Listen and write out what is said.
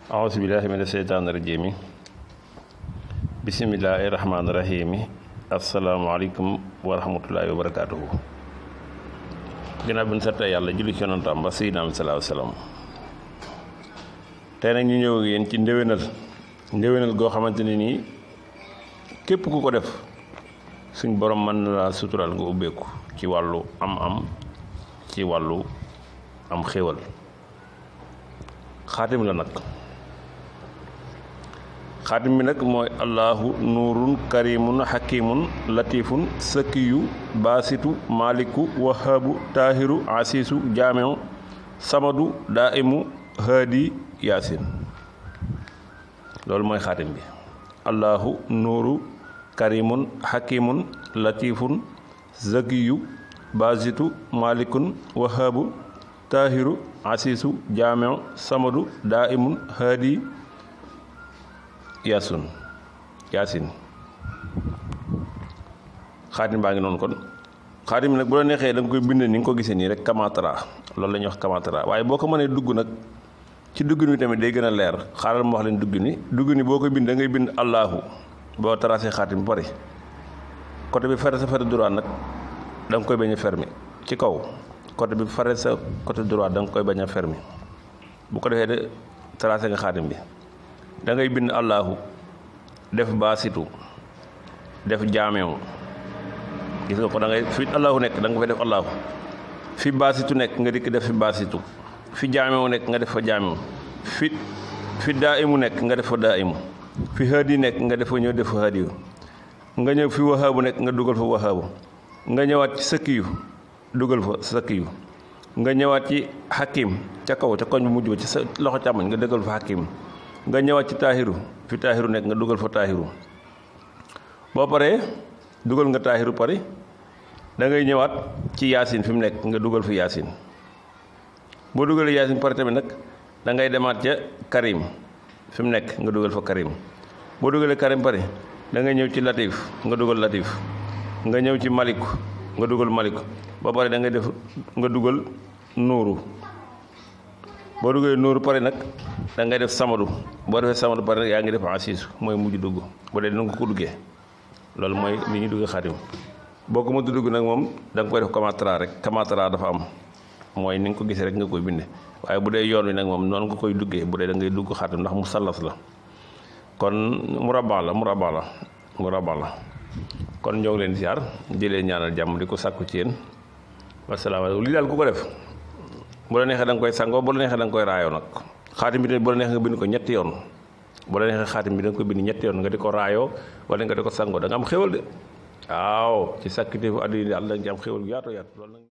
أعوذ بالله من الشيطان الرجيم بسم الله الرحمن الرحيم السلام عليكم ورحمة الله وبركاته. ginnaaw bi ñu sant yàlla julli ci yonentam ba Seydina Muhammad sallallahu alayhi wa sallam tey nag ñu ñëw ak yéen ci ndéwénal goo xamante ne nii képp ku ko def suñ borom mën na laa sutural nga ubbeeku ci wàllu am ci wàllu am xéewal xaatim la nag. xaatim bi nag mooy allahu nuurun karimun hakimun latifun sakiyu baasitu maliku wahabu taahiru asiisu jaameu samadu daaimu haadi yaasin loolu mooy xaatim bi allahu nuuru karimun hakimun latifun sakiyu baasitu malikun wahabu taahiru asiisu jaameu samadu daaimun haadi yaasin xaatim baa ngi noonu kon xaatim nag bu la neexee da nga koy bind ni nga ko gisee nii rek kamatara loolu la ñuy wax kamatara waaye boo ko mënee dugg nag ci dugg ni tamit day gën a leer xaaral ma wax leen dugg ni boo koy bind da ngay bind allahu boo tracé xaatim bu pare côté bi fare sa côté droit nag da nga koy bañ a fermer ci kaw côté bi fare sa côté droit da nga koy bañ a fermer bu ko defee de tracé nga xaatim bi da ngay bind allahu def baasitu def jaamew gis nga ko da ngay fi allahu nekk da nga fay def allahu fi baasitu nekk nga dikk def fi baasitu fi jaamew nekk nga def fa jaamew fi daaimu nekk nga def fa daaimu fi haadi nekk nga def fa ñëw def fa haadiyu nga ñëw fi wahaabu nekk nga dugal fa wahaabu nga ñëwaat ci sakkiyu dugal fa sakkiyu nga ñëwaat ci hakim ca kaw ca koñ bu mujj ba ci sa loxo càmmoñ nga dëggal fa hakim nga ñëwaat ci taahiru fi taahiru nekk nga dugal fa taahiru boo paree dugal nga taahiru pare da ngay ñëwaat ci yaasin fi mu nekk nga dugal fi yaasin boo dugalee yaasin pare tamit nag da ngay demaat ca karim fi mu nekk nga dugal fa karim boo dugalee karim pare da ngay ñëw ci latif nga dugal latif nga ñëw ci maliku nga dugal maliku ba pare da ngay def nga dugal nuuru boo duggee nuuru pare nag da ngay def samadu boo defee samadu pare nag yaa ngi def asiisu mooy mujj dugg bu dee dina ko duggee loolu mooy li ñuy duggee xaatim boo ko mënut dugg nag moom da nga koy def kamatara rek kamatara dafa am mooy ni nga ko gisee rek nga koy binde waaye bu dee yoon wi nag moom noonu nga koy duggee bu dee da ngay dugg xaatim ndax musallas la kon murabba la kon ñoo ngi leen di siyaar di leen ñaanal jàmm di ko sàkku ci yéen wasalaamaaleykum lii daal ku ko def bu la neexee da nga koy sangoo bu la neexee da nga koy raayoo nag xaatim bi tamit bu la neexee nga bind ko ñetti yoon bu la neexee xaatim bi da nga koy bind ñetti yoon nga di ko raayoo wala nga di ko sangoo da nga am xéwal de waaw ci sàkkiteefu àddina yàlla da nga ci am xéwal bu yaatu loolu nag